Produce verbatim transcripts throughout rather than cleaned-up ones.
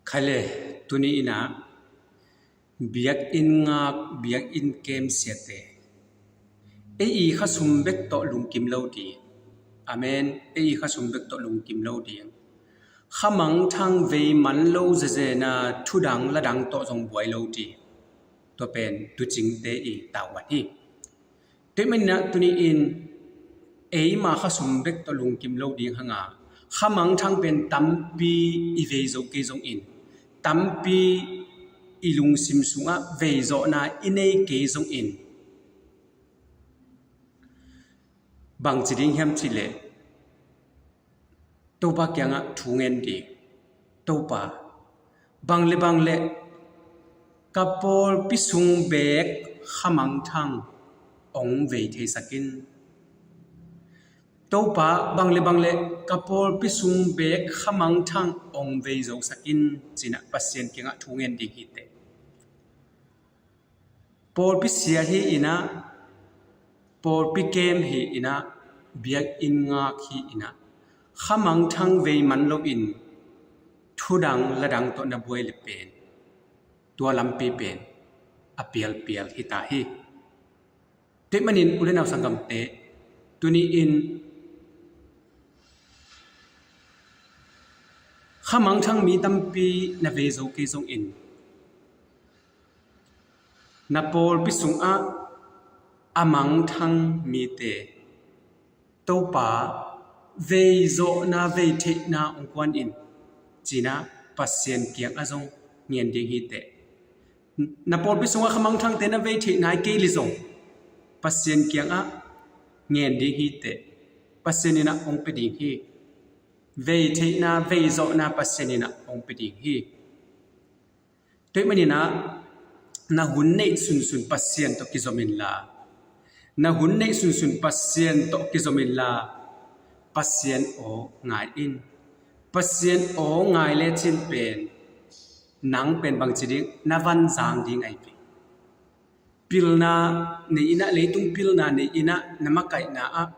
Khaile, tuni inah biakinn ngak, biakinn kem siate, ei i khasum bek tawh lungkim lo ding. Amen. Ei i khasum bek tawh lungkim lo ding. Khamangthang vei man lo zezena thudang ladang tawh zong buai lo ding. Tua pen tuucingte i tauan hi. Tua ahih maninah tuni in eima khasum bek tawh lungkim lo ding hanga, khamangthang pen tampi i vei zo kei zongin, tampi i lungsim sungah veizawhna i nei kei zongin, bangci ding hiam cihleh, Topa kiangah thu ngen ding. Topa, bang le bang le ka pawlpi sung beek khamangthang ong vei theisak in. Topa, bang le bang le ka pawlpi sung beek khamangthang ong vei zosak in, cinah Pasian kiangah thu ngen ding hi teh. Pawlpi sia hi inah, pawlpi kem hi inah, biakinn ngak hi inah, khamangthang vei man loin thudang ladang tawh na buai le pen, tua lampi pen a pialpial hi ta hi. Tua ahih manin u le nau sanggamte, tuni in khamangthang mi tampi na vei zo kei zongin, na pawlpi sungah a mangthang mite, Topa, veizawhna veitheihna ong guan in, cinah Pasian kiangah zong ngen ding hi teh. Na pawlpi sungah khamangthangte na vei theih nai kei le zong, Pasian kiangah ngen ding hi teh. Pasian inah ong pia ding hi. Veitheihna, veizawhna Pasian inah ong pia ding hi. Tua ahih maninah na hun neih sunsun Pasian tawh kizom inla, na hun neih sunsun Pasian tawh kizom inla, Pasian aw ngai in. Pasian aw ngai lecin pen, nang pen bangci ding, na van zang ding ahi pen. Pilna nei inah, leitung pilna nei inah, na makaihna ah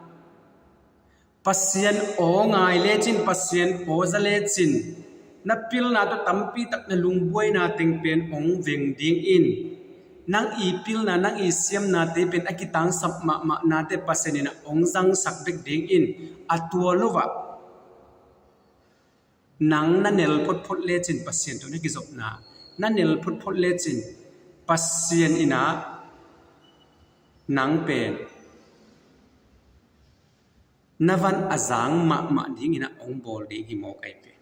Pasian aw ngai lecin, Pasian aw za lecin, na pilna tawh tampi tak na lungbuaina teng pen ong veng dingin, nang i pilna, nang i siamnate pen a kitangsap mahmahnate Pasian inah ong zangsak bek dingin, a tua lo ah nang na nel photphot lecin Pasian tawh na kizopna, na nel photphot lecin Pasian inah nang pen na van a zang mahmah ding inah ong bawl ding hi mawk ahi pen.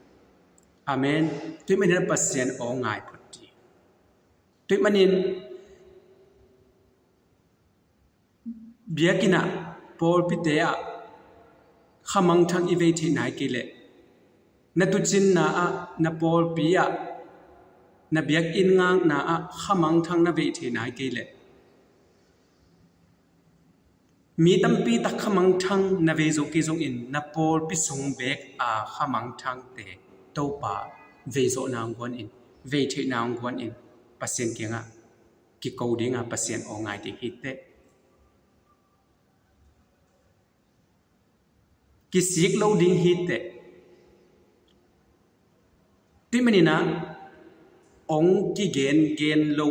Amen. Tua ahih maninah Pasian aw ngai phot ding. Tua ahih manin biakinn ah, pawlpite ah khamangthang i vei theih nai kei leh, na tuucinna ah, na pawlpi ah, na biakinn ngakna ah khamangthang na vei theih nai kei leh, mi tampi tak khamangthang na vei zo kei zongin, na pawlpi sung beek a khamangthangte Topa veizawhna ong guan in, vei theihna ong guan in, Pasian kiangah kiko dinga Pasian aw ngai ding hi teh. Kisik lo ding hi teh. Tua ahih maninah ong kigen gen lo,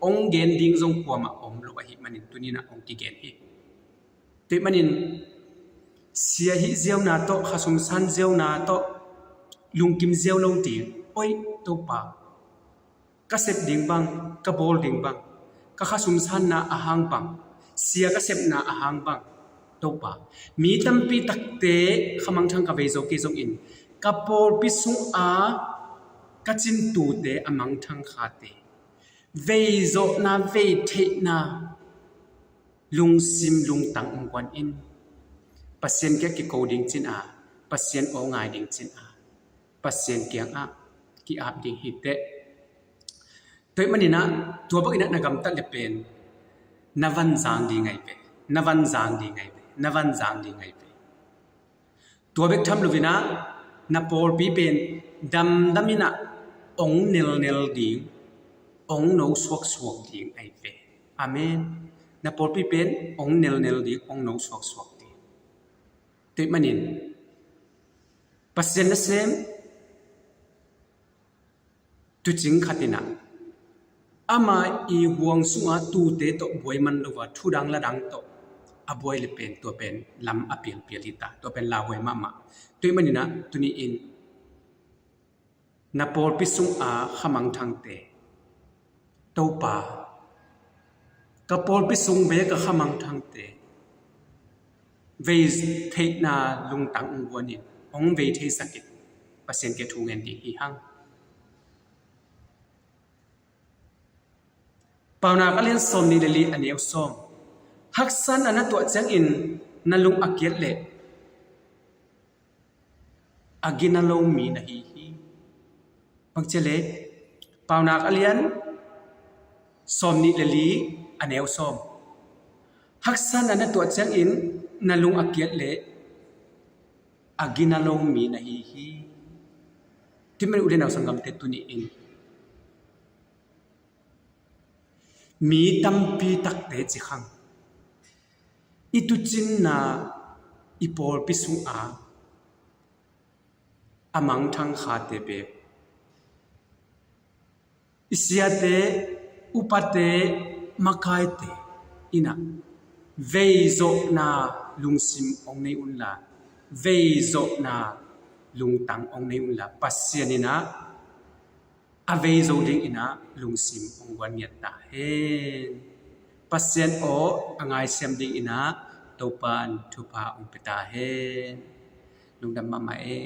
ong gen ding zong kuamah om lo ahih manin tuni inah ong kigen hi. Tua ahih manin sia hih ziauna tawh, khasum san ziauna tawh lungkim ziau lo ding. Oi Topa, ka sep ding bang, ka bawl ding bang, ka khasum sanna a hang bang, sia ka sepna a hang bang, Topa, mi tampi takte khamangthang ka vei zo kei zongin, ka pawlpi sunga ka cintute a mangthang khate veizawhna, vei theihna lungsim lungtang ong guan in, Pasian kiang kiko ding cin a, Pasian aw ngai ding cin a, Pasian kiangah ki-ap ding hi teh. Tua ahih maninah tua bang inah na gamtat le pen, na van zang ding ahi pen, na van zang ding ahi pen, na van zang ding ahi pen. Tua bek tham lo inah na pawlpi pen damdam inah ong nelnel ding, ong no suaksuak ding ahi pen. Amen. Na pawlpi pen ong nelnel ding, ong no suaksuak ding. Tua ahih manin Pasian nasem, Tucing khat in ah ama i huang sungah tuute tawh buai man lo a, thudang ladang tawh a buai le pen tua pen lam a pialpial hi ta, tua pen lauhuai mahmah. Tua ahih manin ah tuni in na pawlpi sungah khamangthangte, Topa, ka pawlpi sung bek a khamangthangte vei theihna lungtang hong guan in, hong vei theisak in, Pasian kiang thu ngen ding hi hang. Paunak a lian sawmnih le li, a neu sawm. Haksa na na tuah ciangin na lung a kiat leh a gina lo mi na hi hi. Bang ci leh, Paunak a lian sawmnih le li, a neu sawm. Haksa na na tuah ciangin na lung a kiat leh a gina lo mi na hi hi. Tua ahih manin u le nau sanggamte, tuni in mi tampi takte ci khang, i tuucinna, i pawlpi sungah a mangthang khate bek, i siate, upate, makaite in ah veizawhna lungsim hong nei unla, veizawhna lungtang hong nei unla, Pasian in ah a veizo dingin ah lungsim hong guan ngiat ta hen. Pasian aw a ngaisiam dingin ah Topa'n thupha hong pia ta hen. Lungdam mahmah e.